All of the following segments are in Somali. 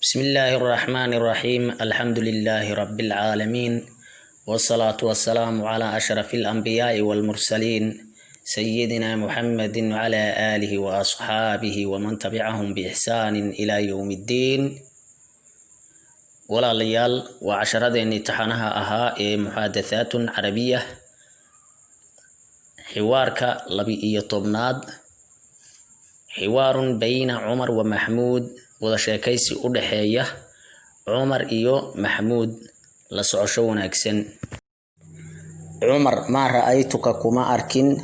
بسم الله الرحمن الرحيم، الحمد لله رب العالمين، والصلاة والسلام على أشرف الأنبياء والمرسلين، سيدنا محمد وعلى آله وأصحابه ومن تبعهم بإحسان إلى يوم الدين. Walaalayaal, waa casharadeenii taxanaha ahaa ee muxaadathaatun carabiya, xiwaarka 12aad, xiwaarun bayna Cumar wa Maxmuud, wada sheekaysi u dhexeeya Cumar iyo Maxmuud. La socosho wanaagsan. Cumar: maa ra'aytuka, kuma arkin,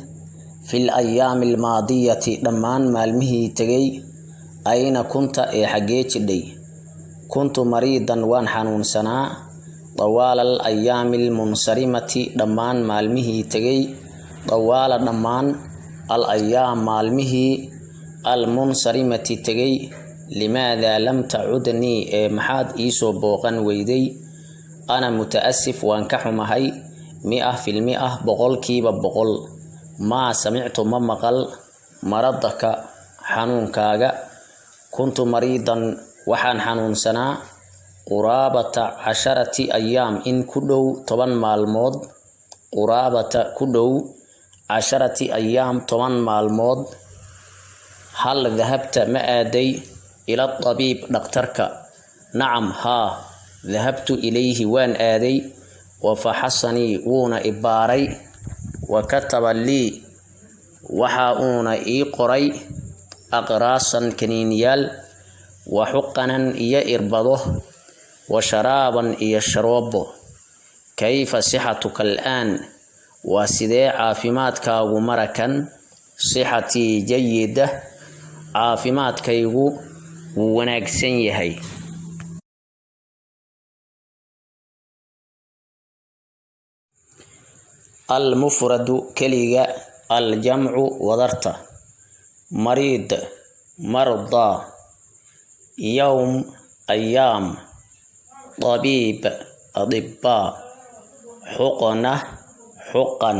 fil ayaami almaadiyati, dhammaan maalmihii tegay. Ayna kunta, ee xaggee jidhay? Kuntu mariidan, waan xanuunsanaa, tawaala al ayaami almunsarimati, dhammaan maalmihii tegay. Tawaala, dhammaan, al ayaam, maalmihii, almunsarimati, tegay. Limaadaa lam tacudnii, ee maxaad iisoo booqan weyday? Ana muta'asif, waan ka xumahay, mi'a fil mi'a, 100%. Maa samictu, ma maqal, maradaka, xanuunkaaga. Kuntu mariidan, waxaan xanuunsanaa, quraabata 10 ayaam, in ku dhow 10 maalmood. Quraabata, ku dhow, 10 ayaam, 10 maalmood. Hal dahabta, ma aaday, ila tabiib, dhakhtarka? Nacam, haa, dahabtu ilayhi, waan aaday, wa faxasanii, wuuna i baaray, wa kataba lii, waxa uuna ii qoray, aqraasan, kaniiniyaal, wa xuqanan, iyo irbado, wa sharaaban, iyo sharoobo. Kayfa sixatuka al'aan, waa sidee caafimaadkaagu marakan? Sixatii jayida, caafimaadkaygu wuu wanaagsan yahay. Almufradu, keliga, aljamcu, wadarta. Mariid, mardaa. Yowm, ayaam. Tabiib, adibaa. Xuqna, xuqan.